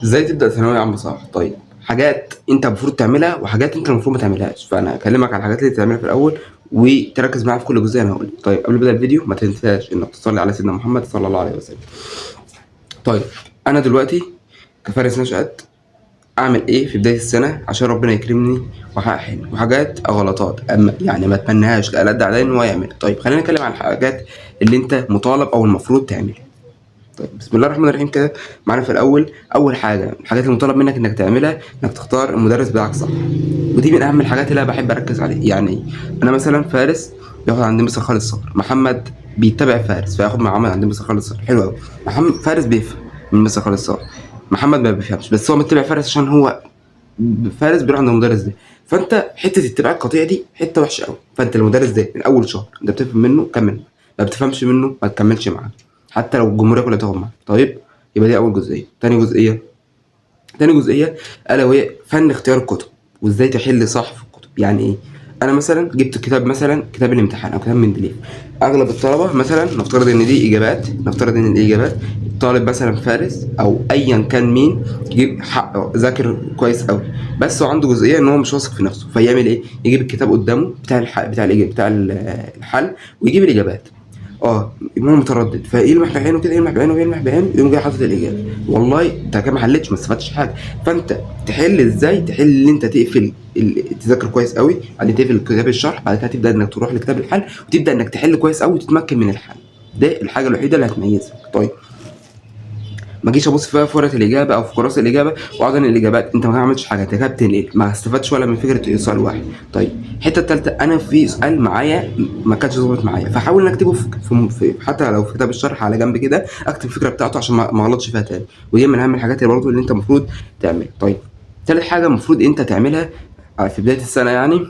ازاي تبدأ ثانوية عامة صح؟ طيب، حاجات انت المفروض تعملها وحاجات انت المفروض ما تعملهاش، فانا هكلمك على الحاجات اللي تعملها في الاول وتركز معايا في كل جزئية انا هقولها. طيب قبل بداية الفيديو ما تنساش انك تصلي على سيدنا محمد صلى الله عليه وسلم. طيب انا دلوقتي كفارس نشأت اعمل ايه في بداية السنة عشان ربنا يكرمني واحقق حلمي؟ وحاجات او غلطات أما يعني ما اتمناهاش لألد اعدائي ان هو يعملها. طيب خلينا نتكلم عن الحاجات اللي انت مطالب او المفروض تعملها. طيب بسم الله الرحمن الرحيم كده معانا في الاول، اول حاجة الحاجات المطالب منك انك تعملها انك تختار المدرس بتاعك صح، ودي من اهم الحاجات اللي انا بحب اركز عليها. يعني انا مثلا فارس بياخد عند مستر خالد صقر، محمد بيتابع فارس فياخد مع محمد عند مستر خالد صقر. حلو قوي، محمد فارس بيفهم من مستر خالد صقر، محمد ما بيفهمش بس هو متابع فارس عشان هو فارس بيروح عند المدرس ده. فانت حتة اتباع القطيع دي حتة وحشة قوي. فانت المدرس ده من اول شهر انت بتفهم منه كمل، ما بتفهمش منه ما تكملش معاه حتى لو الجمهورية كلها تاخد معاه. طيب يبقى دي اول جزئية. تاني جزئية الا وهي فن اختيار الكتب وازاي تحل صح في الكتب. يعني ايه؟ انا مثلا جبت كتاب، مثلا كتاب الامتحان او كتاب مندليف. اغلب الطلبة مثلا نفترض ان دي اجابات، نفترض ان الاجابات الطالب مثلا فارس او ايا كان مين يجيب حقه ذاكر كويس قوي، بس هو عنده جزئية ان هو مش واثق في نفسه، فيعمل ايه؟ يجيب الكتاب قدامه بتاع الحل، بتاع الاجابة، بتاع الحل، ويجيب الاجابات. هو متردد فيلمح بعينه كده، يلمح بعينه ويلمح بعينه، يقوم جاي حاطط الاجابة. والله انت كده ما حلتش، ما استفدتش حاجة. فانت تحل ازاي؟ تحل ان انت تقفل تذاكر كويس قوي، بعدين تقفل كتاب الشرح، بعد كده تبدا انك تروح لكتاب الحل وتبدا انك تحل كويس قوي وتتمكن من الحل. ده الحاجة الوحيدة اللي هتميزك. طيب ما اجيش ابص فيها في ورقة الاجابة او في كراسة الاجابة واقعد انقل الاجابات، انت ما عملتش حاجة، انت كده بتنقل، ما استفدتش ولا من فكرة سؤال واحد. طيب الحتة الثالثة، انا في سؤال معايا ما كانش ظابط معايا، فحاول ان اكتبه في حتى لو في كتاب الشرح على جنب كده، اكتب الفكرة بتاعته عشان ما اغلطش فيها تاني. ودي من اهم الحاجات اللي برضه اللي انت المفروض تعملها. طيب ثالث حاجة المفروض انت تعملها في بداية السنة يعني،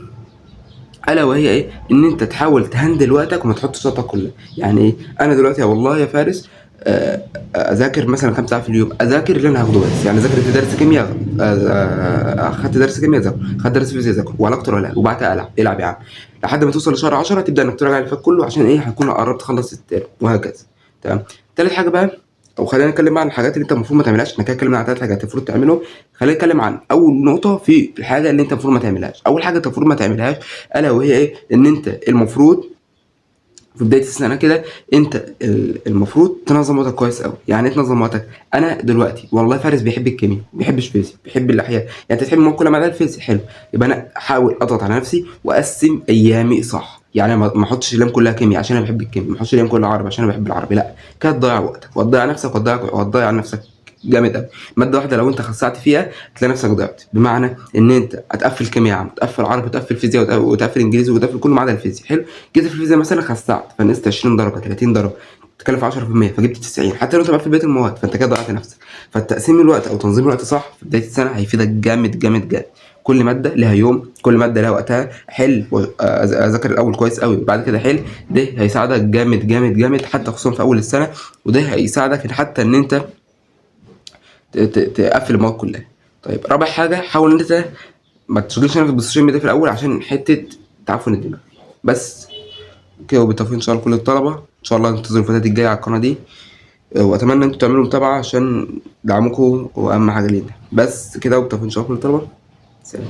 الا وهي ايه؟ ان انت تحاول تهندل وقتك وما تحطش طاقتك كلها. يعني ايه؟ انا دلوقتي والله يا فارس اذاكر مثلا كام ساعة في اليوم؟ اذاكر اللي انا هاخده بس، يعني ذاكرت درس كيمياء، اخدت درس كيمياء ذاكر، اخدت درس فيزياء ذاكر، ولا اكتر ولا، وبعد العب العب يا عم لحد ما توصل لشهر 10 تبدا انك تراجع اللي فات كله، عشان ايه؟ هتكون قربت تخلص الترم وهكذا. تمام. تالت حاجة بقى، او خلينا نتكلم بقى عن الحاجات اللي انت المفروض ما تعملهاش. احنا كده اتكلمنا عن ثلاث حاجات المفروض تعملهم، خلينا نتكلم عن اول نقطة في الحاجة اللي انت المفروض ما تعملهاش. اول حاجة انت المفروض ما تعملهاش الا وهي ايه؟ ان انت المفروض في بداية السنة كده انت المفروض تنظم وقتك كويس قوي. يعني ايه تنظم وقتك؟ انا دلوقتي والله فارس بيحب الكيمياء، ما بيحبش فيزياء، بيحب الاحياء، يعني انت تحب المواد كلها ما عدا الفيزياء، حلو. يبقى انا احاول اضغط على نفسي واقسم ايامي صح. يعني ما احطش الايام كلها كيمياء عشان انا بحب الكيمياء، ما احطش الايام كلها عربي عشان انا بحب العربي، لا كده تضيع وقتك وتضيع نفسك وتضيع نفسك جامد قوي. مادة واحدة لو انت خسعت فيها هتلاقي نفسك ضعت، بمعنى ان انت هتقفل كيمياء عام، وتقفل عربي، وتقفل فيزياء، وتقفل انجليزي، وتقفل كله ما عدا الفيزياء. حلو. جيت في الفيزياء مثلا خسعت فنقصت 20 درجه 30 درجه، بتتكلم في 10% فجبت 90، حتى لو انت مقفل بقية المواد فانت كده ضيعت نفسك. فالتقسيم الوقت او تنظيم الوقت صح في بداية السنة هيفيدك جامد جامد جامد. كل مادة لها يوم، كل مادة لها وقتها. حل اذاكر الاول كويس قوي وبعد كده حل، ده هيساعدك جامد جامد جامد حتى خصوصا في اول السنة، وده هيساعدك حتى ان انت تقفل المواد كلها. طيب رابع حاجة، حاول ان انت ما تشغلش نفسك بالسوشيال ميديا في الاول عشان حتة تعفن الدماغ بس كده. وبالتوفيق ان شاء الله لكل الطلبة، ان شاء الله انتظروا الفيديوهات الجاية على القناة دي، واتمنى ان انتوا تعملوا متابعه عشان دعمكم واهم حاجة لينا. بس كده، وبالتوفيق ان شاء الله لكل الطلبة. سلام.